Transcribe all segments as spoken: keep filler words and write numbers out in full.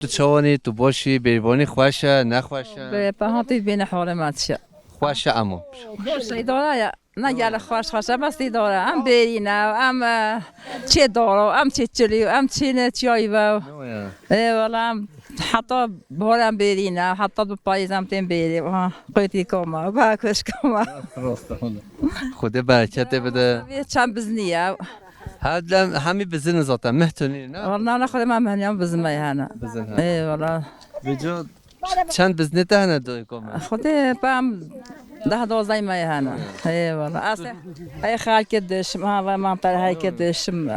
Tu çawanî, tu baş î, bêrîvanî xweş e, nexweş e? Bi pehatî bêne halê me çi? Xweş e emo. Baş e, îdare ye. Ne gelek xweş, xweş e, bes îdare. Em bêrî ne, em, e, çê daro, em çê çilî, em çê ne çiyayî ve. Ne waya? Ê wela em heta bahar em bêrî ne, heta bi payîz em tên bêrî. Ha, qotî koma, ba kuş koma. Rast e wela. Xwedê bereketê bide. Vê çend biznî ye. Her dem hemî bizin zaten, meh tu nî ne? Wela ne xwedê me mehniyan bizin me hene. Bizin he. Ê wela. Vêca çend biznê te hene doyê koma? Xwedê pam deh dozdeh me hene. Ê wela. Ez ê xelkê dişim, ha ve man per herkê dişim.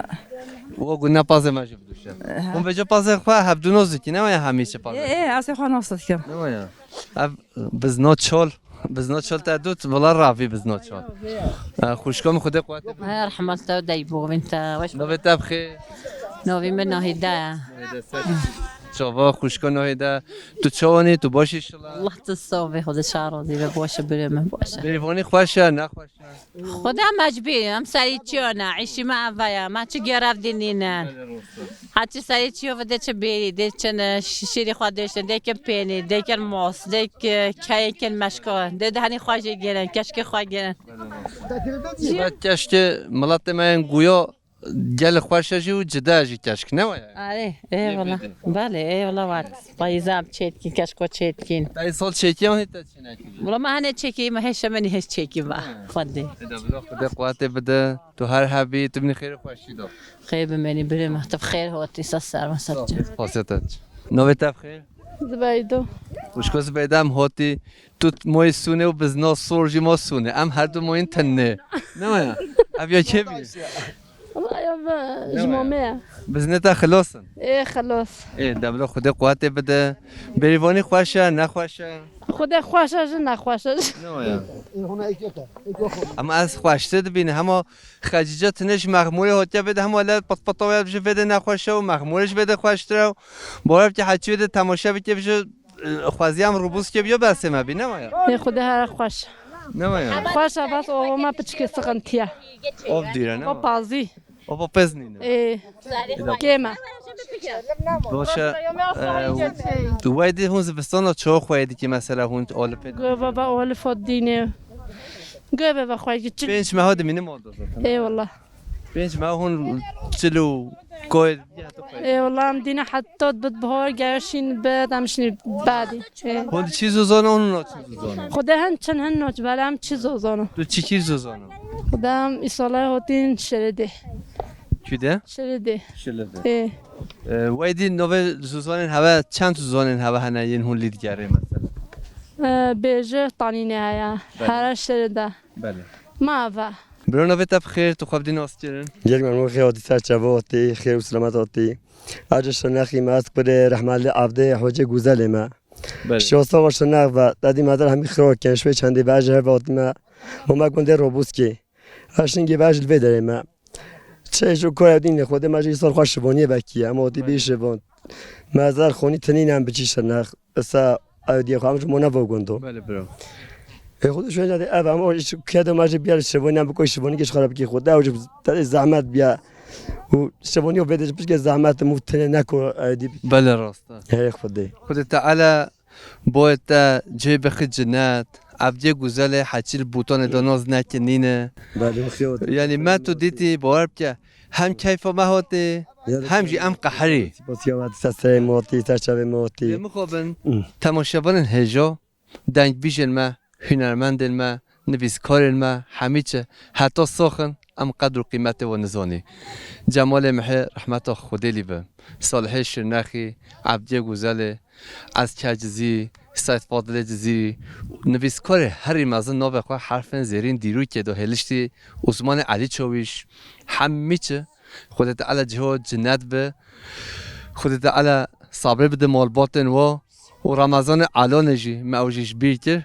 Wo gu ne pazê me jî biduşe. Hûn vêca pazê xwe hevdu noz dikî, ne waya hemî çi pazê? Ê, ê, ez ê xwe nas dikim. Ne waya? Ev bizno çol, bizno çol te dût, vila ravî bizno çol. E, xwişko min Xwedê quwetê bide. Her rehmet te dey bovin te. Weş. Navê te bi xêr? Navê min Nahîde ye. Nahîde ser. Çava xwişko Nahîde. Tu çawanî, tu baş î şila? Allah tu sovê, Xwedê şaroz î ve, baş e, birê min baş e. Bêrîvanî xweş e, nexweş e? Xwedê mecbûr, em serî çiyo ne, îşî me ev e, me çi gerev dî nîne. Heçî serê çiyo ve dê çi bêrî, dê çi ne, şî-, şîrî xwe dêştin, dê kin pênî, dê kin mos, dê ki-, keyê kin meşko, dê de henî xwe jê gêrin, keşkê xwe gêrin. Ve keşkê miletê me yên guyo gelê xweş e jî û cide jî keşk, ne waya? Arê, ê wela. Belê, ê wela var. Payîza em çêtkîn, keşko çêtkîn. Payîz sol çêkî an hîta çênekî? Wela me hene çêkî, me hêşe me nî hêş çêkî va. Xwedê. Ê de bila Xwedê quwetê bide. Tu her hebî, tu min xêr û xweşî da. Xêr bimênî, birê me, tu bi xêr hatî, ser serma ser çe. Xasiyet et. Navê te bi xêr? Zibeydo. Xwişko Zibeyda, em hatî, tu moyê sûnê û bizna sor jî ma sûnê. Em her du moyên tenê. Ne waya? Ev ya kê bî? Vay be, ji mamê ye. Biznê te xilas in? Ê, xilas. Ê, de bila Xwedê quwetê bide. Bêrîvanî xweş e, nexweş e? Xwedê xweş e jî, nexweş e jî. Ne waya? Ama ez xweştir dibînim, hema Xecîce tine ji mexmûrê hatiye vê de hema le patpata wê ji vê de nexweş e û mexmûrê ji vê de xweştir e. Bawer bike heçî wê de temaşe bike bije, e, xweziyam rûbûskê biyo bersê me bî, ne waya? Ê Xwedê here xweş. Ne waya? Xweş e, bes ova me piçkê sixintiye. Ov dîre, ne waya? Ova pazî. Ova pez nîne. Ê, kêm e. Baş e, e, tu wey dî hûn zivistana çawa xweyê dikî mesela hûn olifê? Go baba olifot dîne. Go baba xweyê çi? Pênc meha dimîne mal da zaten. Ê wela. Pênc meha hûn çil û koyê. Ê wela em dîne heta bid bihar gere şîn bid em şîn badî. Ê. Hûn çi zozana hûn na çi zozana? Xwedê hin çin hin noç bela em çi zozana. Tu çi kîr zozana? Xwedê em îsalay hotîn şeredê. Kü de? Şeredê. Şeredê. Ê. E, wey dî nove zozanên heve, çend zozanên heve hene yên hûn lî digerê mesela? E, bêje tanîne heye. Belê. Here şerede. Belê. Ma ve. Biro navê te bi xêr, tu xwe bidî nas kirin. Gelek memnûn, xêr hatî, ser çava hatî, xêr û selamet hatî. Ace şirnexî me ez kurê rehmetli Abdê Hocê Guzelê me. Belê. Şosa ve şirnex ve, te dî me der hemî xiro ken, şwê çendê ve ji hev hatî me. Û me gundê Robuskê. Her şingê ve ji li vê derê me. Çê ji kore dîn li Xwedê me ji îsal xwe şivaniyê vekiye, em hatî bî şivan. Me zer xonî tinî nem biçî şirnex. Isa ew diye xwe em ji mona vo gundo. Belê bro. E, xwe şûn de ev ama iş kede ma ji biyar şevoni em bikoy şevoni geç xarab ki xwe. Ew ji te zahmet biya. Û şevoni o vede pişke zahmet mu tene neko ew di. Belê rast e. Hey Xwedê. Xwedê Teala boye te cihê bixi cinet. Evdiyê guzelê heçîl bûtanê de naz nekinîne. Belê xiyot. Yani me tu dîtî bawer bike. Hem keyfa me hotê, hem jî em qeherî. Spasiya we ser serê me hotî, ser çavê me hotî. Lê mixabin, Hı. temaşevanên hêja, dengbîjên me, hunermendên me, nivîskarên me, hemî çi, heta soxin, em qedr û qîmetê we nizanî. Cemalê Mihê rehmeta Xwedê lî bi. Salihê Şirnexî, Ebdiyê Guzelê, Ezker Cizîrî, Seyd Fadilê Cizîrî, nivîskarê herî mezin navê xwe herfên zêrîn dîrokê de hêliştî, Osmanê Elî Çawîş, hemî çi, Xwedê Teala ciho cinet bi, Xwedê Teala sabrê bide malbatên wa û Remezanê Elanê jî me ew jî ji bîr kir.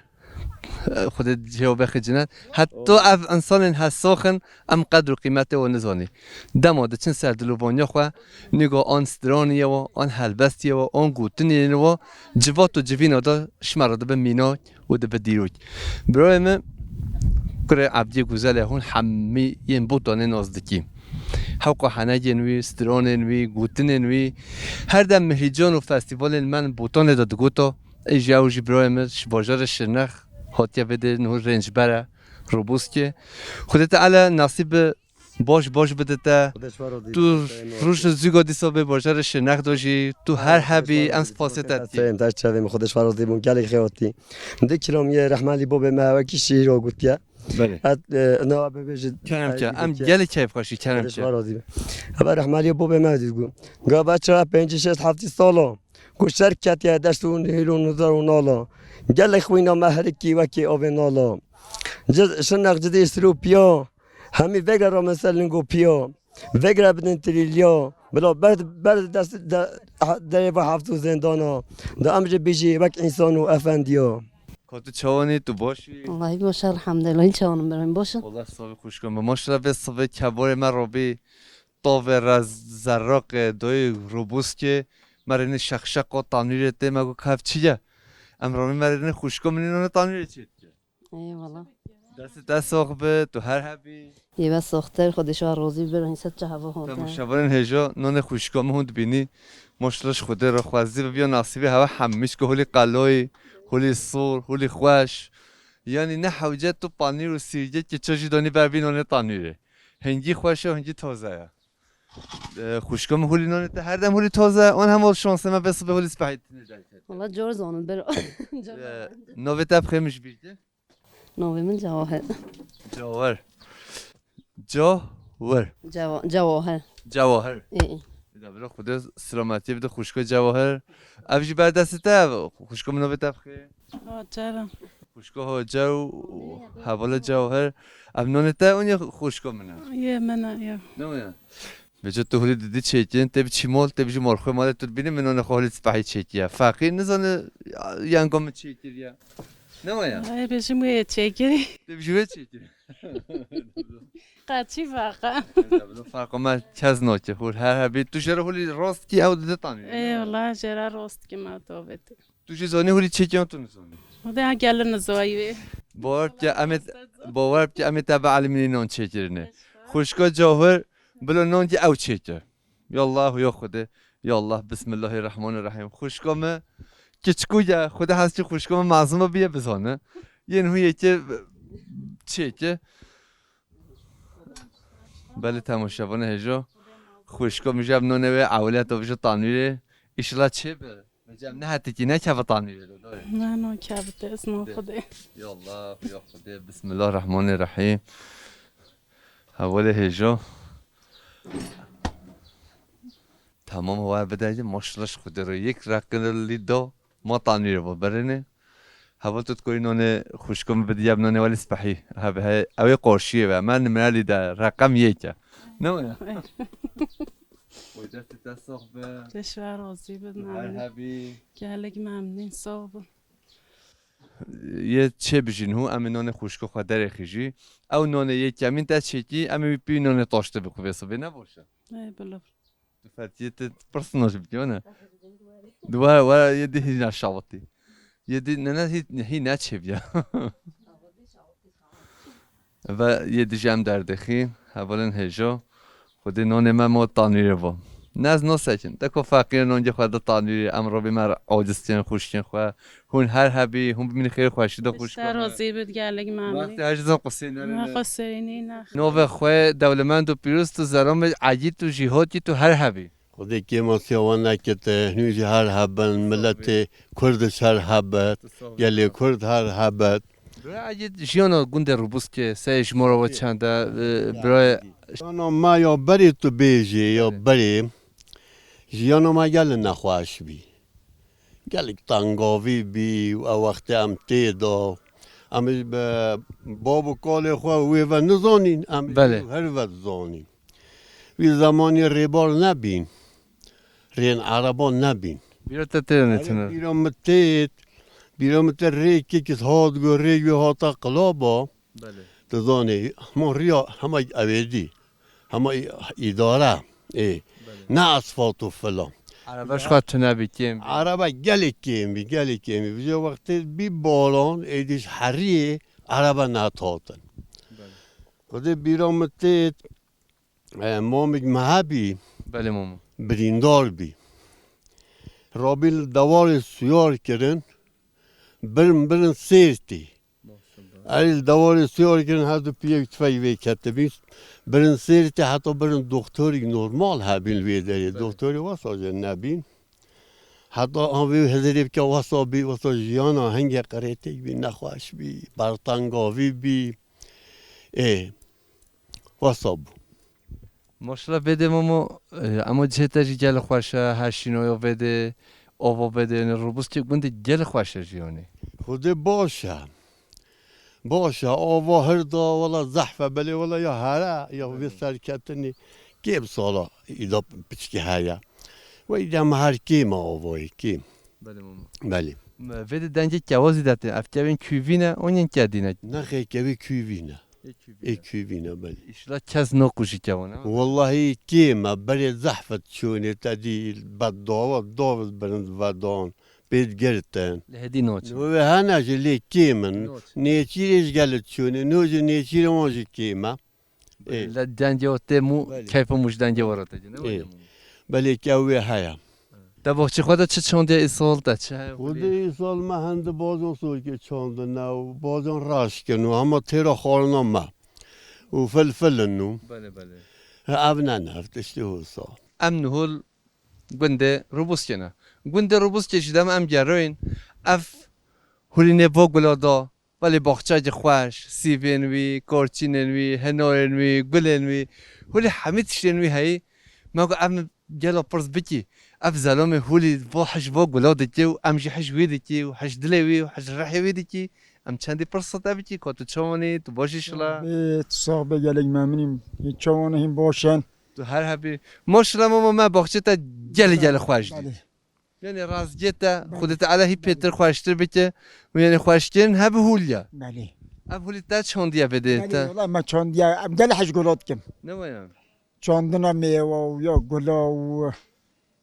Xwedê cihê we bexê cinet. Heta ev insanên hesoxin em qedr û qîmetê we nizanî. Dema diçin ser dilovaniya xwe, nîga an straniyê we, an helbestiyê we, an gotiniyên we, civat û civîna de ji me re dibe mînak û dibe dîrok. Birayê min, kurê Ebdiyê Guzelê hûn hemî yên botanê nas dikî. Hewqa henegên wî, stronên wî, gotinên wî, her dem Mihrîcan û festîvalên me yên Botanê de digoto. Ê jî ew jî birayê min ji bajarê Şirnex hatiye vê dê niho rêncber e, Roboskê. Xwedê Teala nasîb bi baş baş bide te. Xwedê ji we razî Tu be, roj û zûga dîsa vê bajarê Şirnex de jî tu her hebî, em spasê te dikî. Te çavê min, Xwedê ji we razî bûn, gelek xêr hatî. Di kilamiyê rehmetî babê me wekî şîîr gotiye. Belê. Et, e, nava bibêjit. Kerem ke. Em gelek keyfxweşî, kerem ke. Xwedê ji we razî be. Heve rehmaliya babê me digo. Gava çira pêncî şeş heftî sala. Ku şer ketiye deşt û nihîl û nizar û nala. Gelek xwîna me herikî wekî avê nala. Ciz, şinek cidî sir û piya. Hemî vegre ramin ser ling û piya. Vegre bidin tilîliya. Bila ber, ber dest de, derê ve heft û zindana. De em jî bijî wek însan û efendiya. Ka tu çawanî, tu baş î? Wallahî baş, elhamdulillah. Hîn çawan im, berhîn baş im. Wallah, sivê xwişka me. Maşallah, vê sivê kebarê me rabî tavê re zerraqê doyê Roboskê. Me rênê şeqşeqa tanûrê tê, me got, "Ka ev çi ye?" Em rabî me rênê xwişka min nînanê tanûrê çê dike. Eyvallah. Destê te sax be, tu her hebî. Yê be saxtir, Xwedê ji we razî be, hîn set çi heva hate. Temaşevanên hêja, nonê xwişka min hûn dibînî. Maşallah ji Xwedê re xwezî bibiya nasîbê hewe hemî, çika holî qeloyî, holî sor, holî xweş. Yanî ne hewce tu panîr û sîrgekê çi jî danî ber vî nonê tanûrê. Hingî xweş e, hingî taze ye. E, xwişka min holî nonê te her dem holî taze, an hema şansê me vê sibê holî spehî tine derket. Wala cor zanin, ber. Cor E, zanin. Navê te bi xêr min ji bîr kir? Navê min Cewahir. Cewahir. Cewahir. Cewa-, Cewahir. Cewahir. Ê, ê. Da bila Xwedê selametiyê bide xwişka Cewahir. Ev jî ber destê te ev. Xwişka min navê te bixê. Hacer. Xwişka Hacer û hevala Cewahir. Ev nonê te û ya xwişka min e? Yê min e, ya. Ne waya? Vêca tu holî didî çêkin, tê biçî mal, tê bijî mal xwe malê tu dibînî min nonê xwe holî spehî çêkiye. Feqîr nizane yanka min çêkiriye. Ne waya? Ay, bêjim wê çêkirî. Tê bijî wê çêkirî. Qaçî faqa. Bila faqa me kes nake, hol her hebî. Tu jê re holî rast kî ew dide tanî. Ê, wala jê re rast kî me tobet. Tu jî zanî holî çêkiyan tu nizanî. Xwedê ha gelin nizoyî wê. Bawer bike em ê, bawer bike em ê te bielîmînî nan çêkirinê. Xwişka Cewahir, bila nan kî ew çêke. Ya Allah, ya Xwedê. Ya Allah, Bismillahirrahmanirrahîm. Xwişka me kiçikû ye, Xwedê hez kî xwişka me mezin biye bizane. Yên hûn yekê çêke. Belê temaşevanê hêja. Xwişka min jî ev nonê wê ewiliyeta vêja tanûrê. Îşillah çê be. Vêca em nehetikî nekeve tanûrê de, dayê. Ne, no kevite, ez no Xwedê. Ya Allah, ya Xwedê. Bismillahirrahmanirrahîm. Hevalê hêja. Tamam, wa bidayî, maşallah ji Xwedê re yek reqilî da. Ma tanîrê va berêne. Heval tu dikorî nonê xwişka min bidî, ev nonê welî spehî. Hebe he, ew ê qarşiyê ve. Me nimrelî de, reqem yek e. Ne waya? Oy destê te sax be. Te ji we razî be, her hebî. Gelek memnûn, sax be. Yê çê bijîn hû, em ê nonê xwişka xwe derêxî jî. Ew nonê yekemîn te çêkî, em ê wî pî nonê taştê bi xwe vê sibê ne baş e. Ey, bila. Tu fetiyê te pirsina jî bikî, ne? Di were, were yê dî hîna şawitî. Yê dî ne, ne, hî, hî neçêbiya. Ve yê dî jî em derdixîn, hevalên hêja. Xwedê nonê me mo tanîrê bo. Ne ez nasekin. Te ku feqîr nongê xwe di tanîrê, em robî me acizkên xwişkên xwe. Hûn her hebî, hûn bimînî xêr û xweşî de xwişka me. Te razî bid gelek memnûn. Wextê her ji zan qusê nerine. Ne qusê nîne. Navê xwe dewlemend û pîroz tu zeramê Egîd û Jîhotî tu her hebî. Xwedê kêmasiya wan nekete, hûn jî her hebin, miletê Kurd ji her hebet, gelê Kurd her hebet. Bira Egîd, jiyana gundê Rûbûskê, sey ji mora we çend e, e, birayê? Jiyana me ya berê tu bêjê, ya berê, jiyana me gelê nexweş bî. Gelek tengavî bî û ew wextê em tê de. Em ê bi bab û kalê xwe wê ve nizanîn, em ê Belê. Her ve dizanîn. Wî zemanî rêbar nebîn. Rên ereba nebîn. Bîra te tê ne Erê tune. Bîra min têt, bîra min te rêkek hat go rêk wê hata qilaba. Belê. Tu zanî, hema riya, hema ewêdî. Hema î-, îdare, ê, Belê. Ne esfalt û filan. Erebe ji xwe tune bî, kêm bî. Erebe gelek kêm bî, gelek kêm bî. Vijê wextê bî baran, êdî ji heriyê erebe nehat hatin. Belê. Xwedê bîra min têt, E, mamik me hebî, Belê mama. Birîndar bî. Rabî li dewarê suyar kirin, birin birin sêrtî. Maşallah. Erê li dewarê suyar kirin, her du piyek tifey vê ketibî. Birin sêrtî, heta birin doktorî normal hebîn li wê derê. Belê. Doktorî wesa jî nebîn. Heta an vê hizirê bike wesa bî, wesa jiyana hingê qirêtêk bî, nexweş bî, bertengavî bî. Ê, wesa bû. Maşallah vê dê mamo, e, ema cihê te jî gelê xweş e, her şînoya vê dê, ava vê dê, yanî Rûbûskê gundê gelê xweş e jî yanî. Xwedê baş e. Baş e, ava hir da, wela zehf e, belê wela ya here, ya vê serketinê kêm sala îda piçkî heye. Wey dem her kêm e avayê, kêm. Belê mama. Belê. Me vê de dengê kewa zî de tê. Ev kevên kûvî ne, an yên kedî ne? Nexê kevê kûvî ne. Ê kûvî Ê ne. Kûvî ne, belê. Îşla kes naqûjî kewan, ha? Wellahî kêm e, berê zehf e çûnê te dî, bedava, dav birin vedan, pê digirtin. Li hêdî naçin. Wê hene jî lê kêm in. Naçin. Nêçîrê ji gel çûnê, no jî nêçîrê wan jî kêm e. Ê. Le dengê o tê mû, Belê. Keyfa mû ji dengê o re tê, ne Ê. Wayne mû. Belê ke wê heye. Te baxçê xwe de çi çandiye îsal te, çi heye Xwedê hûlê? Îsal me hende bazan sorkê çandine û bazan reş kin û hema têra xwarina me. Û filfil in û. Belê, belê. He, ev ne, ne, ev tiştê hûsa. Em nihol gundê Rûbûskê ne. Gundê Rûbûskê jî dem em geroyên ev hûlînê vo gula da. Belê baxçeyekî xweş, sîvên wî, korçînên wî, hinarên wî, gulên wî, hûlî hemî tiştên wî heyî. Me got, ev min gelo pirs bikî, ev zelamê hûlî va hij va gula dikî û em jî hij wî dikî û hij dilê wî û hij rihê wî dikî. Em çendî pirs te bikî, ka tu çawan î, tu baş î şila? Bê, tu sax be, gelek memnîm. Hîn çawan hîn baş in. Tu her hebî. Maşallah mama, me baxçê te gelî gelî xweş dît. Belê. Yanî rastgê te, Belê. Xwedê Teala hî Belê. Pêtir xweştir bike û yanî xweşkirin hebe hûliye. Belê. Ev hûlî te çandiye vê dê Belê, te? Wela me çandiye, em gelek hej gula dikin. Ne waya? Çandina mêwe û ya gula û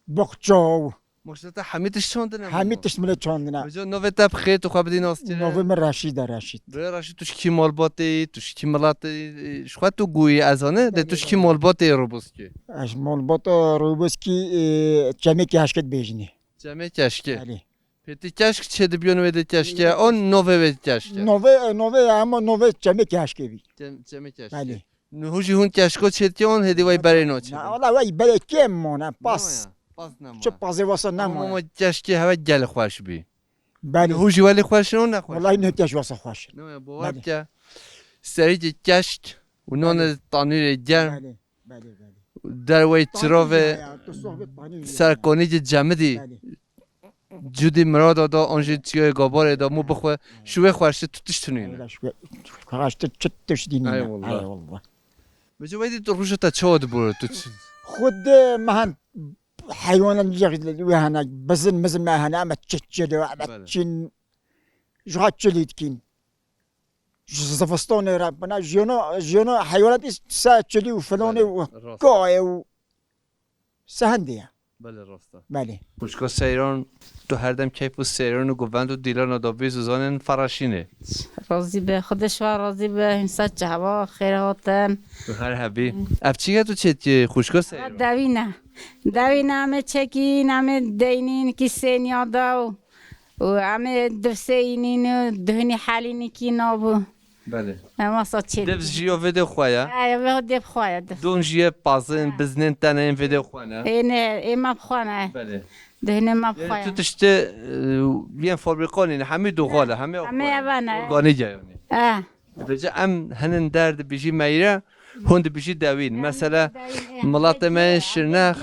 boxça û Maşallah te hemî tişt çandine Hemî mama. Tişt min çandine. Vêca navê te bi xêr tu xwe bidî naskirine. Navê min Reşîd e, Reşîd. Birê Reşîd, tu ji kî malbatê yî, tu ji kî miletê yî, ji xwe tu gûyî ez zane, de tu ji kî malbatê yî Rûbûskê? Ez malbata Rûbûskî, e, Çemê Keşkê dibêjinê. Çemê Keşkê. Belê. Pêtî keşk çê dibiyon wê de keşke, on navê wê keşke. Navê, navê, ama navê Çemê Keşkê bî. Çem-, Çemê Keşkê. Belê. Niho jî hûn keşko çêdike on hêdî wey berê naçe. Na, wala wey berê kêm mane, pas. Pas nema. Çi pazê wasa nemane. Ama keşkê heve gel xweş bî. Belê. Niho jî welî xweş in, on ne xweş. Wala ne keş wasa xweş. Ne ya, bawer Belê. Bike. Serî keşk û nonê Belê. Tanîrê germ. Belê. Belê, belê. Derwey Tanî çirove ya, tu sohbet tanî ya. Serkonî cemidî. Belê. Cudî mirada da, an jî çiyayê gabarê da, mû bixwe, ji wê xweştir tu tişt tunîne. Xweştir çi tişt dînîne. Eyvallah. Eyvallah. Vêca weydî tu rûşa te çawa dibûre, tu çi? Xwedê me hen heywanan wê hene, bizin mizin me hene, em çi çi de, em Belê. Çin, ji hat çilî dikîn. Ji zivistanê re bina, jiyana, jiyana heywanat î se çilî û filanê Belê, û rast. Kayê û Sehendê ye. Belê, rast e. Belê. Xwişka Seyran, tu her dem keyf û seyran û govend û dîlana da bî, zizanin feraşînê. Razî be, Xwedê ji we razî be, hîn ser çava xêr hatin. Tu her hebî. Ev çi ye tu çêdikî xwişka Seyran? Dewî ne. Dewî ne, em ê çekîn, em ê deynîn, kî sêniya da û, û em ê divsê înîn û duhinî helînî kî nabû. Belê. Em wasa çê Dev dikin. Jî ya vê dê xwe ye. Ha, ya vê dê xwe ye, dev. Don jî ye, pazên, Ha. Biznên teneyên vê dê xwe ne. Ê ne, ê me bi xwe ne. Belê. Duhinê me bi xwe Yanî ye. Tu tiştê, e, yên fabrîkanî ne, hemî doğal e, hemî Hemî xwe ye. Eve ne. Organîk e yanî. Ha. Vêca em hinin der dibîjî meyre, hûn dibîjî dewîn. Mesela, dewîn, e, milatê me yên Şirnex,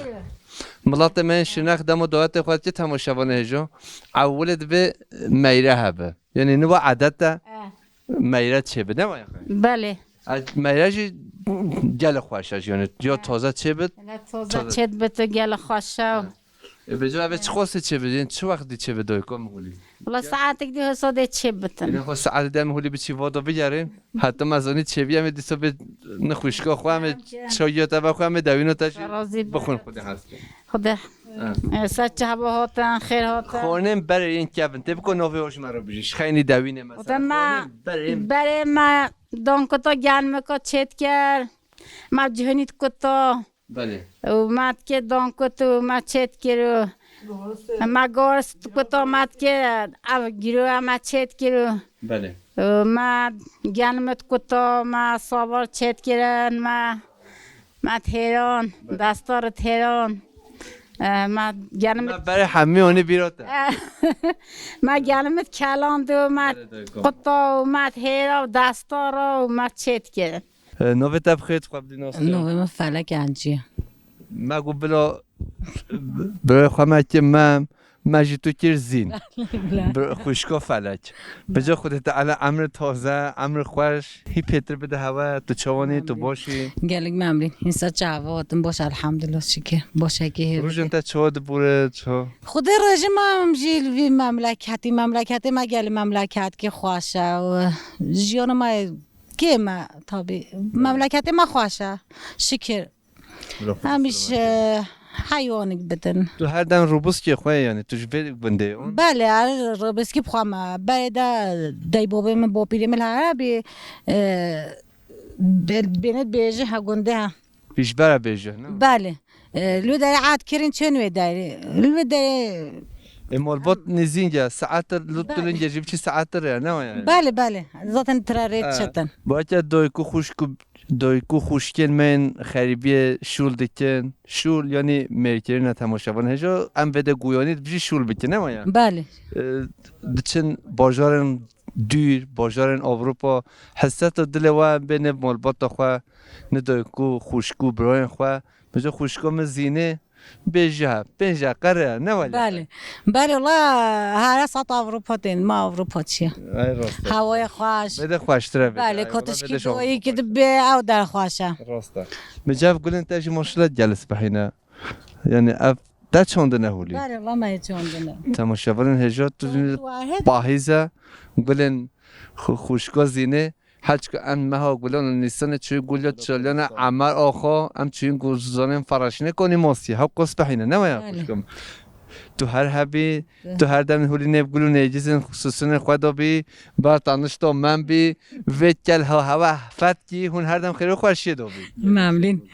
milatê me yên Şirnex dema dawetê xwe dike temaşevanê hêjo, ewilê divê meyre hebe. Yanî niva edet e, Eh. Meyre çêbe, ne waya? Belê. Ez meyre jî gelek xweş e, yanî ya taze çêbe. Hele taze Taze. Çêbe tu gelek xweş e. Eh. E, vêca eve çi xwastê çêbe, yanî çi wextî çêbe doyko mihulî? Wala saetek dî hesa dê çêbitin. Yanî xwe saet dem mihulî biçî vado bigerin. Heta me zanî çêbî em ê dîsa bê nixwişka xwe, em ê çayiya te vexwe, em ê dewîna te jî Razî be. Bixwin xwedê hes ke. Xwedê. Eh. Eh, ser çava hatin, xêr hatin. Xanên berê yên kevin. Tê biko navê o ji me re bijî. Ji xeynî dewînê mesela. Xanên berê yên Berê me dankota gelmika çêt ker. Ma cihunî dikuto. Belê. Û ma dike don kut û ma çêt kir û ma gors dikuto, ma dike ev giro ma çêt kir û Belê. Û ma gelmit kuto, ma savar çêt kirin, ma, ma thêron, Belê. Destar thêron. E, ma gelmit Ma berê hemî onî bîrot e. Ma gelmit keland û ma Belê, dayko. Kuto û ma thêra û destara û ma çêt kirin. E, navê te bi xêr, xwe bidî nas te. Navê min Felek Encî ye. Me got bila birayê xwe me kir, me, me ji tu kir zîn. Bila. Bir, xwişka Felek. Bi ca Xwedê Teala emri taze, emri xweş, hî pêtir bide hewe, tu çawanî, tu Amin. Başî. Gelek memnun. Însan çava hatin baş, elhamdülillah, şükür. Başekî hê. Rojên te çawa dibûre, çawa? Xwedê rejî me em jî li vî memleketî, memleketê me gelî memleketî xweş e. Û jiyana me Kê me, tabî. Memleketê me xweş e. Şikir. Bila xwe Em bi îş, selamet e, heywanik bidin. Tu her dem rûbiskê xwe ye, yanî tu ji vê gundê yî? Belê, ez rûbiskî bi xwe me. Berê de deybabê min, bapîrê min li here bî, e, bê-, bêne bêje he gundê he. Pîşbera bêje, ne? Belê. E, li derê ad kirin çên wê derê. Li derê E, malbat nêzîn ya, saetir, lut Belê. Dilin ya, ji biçî saetir ya, ne wa yani? Belê, belê. Zaten tira rê E, çetin. Belki doyku xuşku, doyku xuşkên me yên xerîbiyê şûl dikin. Şûl yani mêrkirina temaşevan. Hejo em vê de guyanî bijî şûl bikin, ne wa yani? Belê. E, diçin bajarên dûr, bajarên Ewropa, heseta dilê we bê ne malbata xwe, ne doyku, xuşku, birayên xwe. Mesela xuşka min zînê, bêje, pênce qere, ne wele. Belê. Belê, wala, here sat Ewropa tên, ma Ewropa çiye. Ay, rast e. Hewayê xweş. Bê de xweştir e, bê de. Belê, Ay, wala, bê de kotişkî şov doyî xweş. Ki dibe, ew der xweş e. Rast e. Micav gulên te jî maşallah gelî spehîne. Yani ev te çandine holî. Belê, wala me çandine. Temaşevanên hêja tu Çand tu ahet. Pahîze gulên xu-, xuşka zînê. Heçka em meha gulan û nîsanê çûyî gul ya çalyana Emer Axa, em çûyî gulzanên Faraşînê konî masiye. Hew qos behîne, ne waya Belê. Xuşkim? Tu her hebî, tu her dem hûlî nêv gul û nêcizên xususûnê xwe de bî, ber tanişta men bî, vê kel ha hewa fet kî, hûn her dem xêr û xweşiyê de bî. Memnun.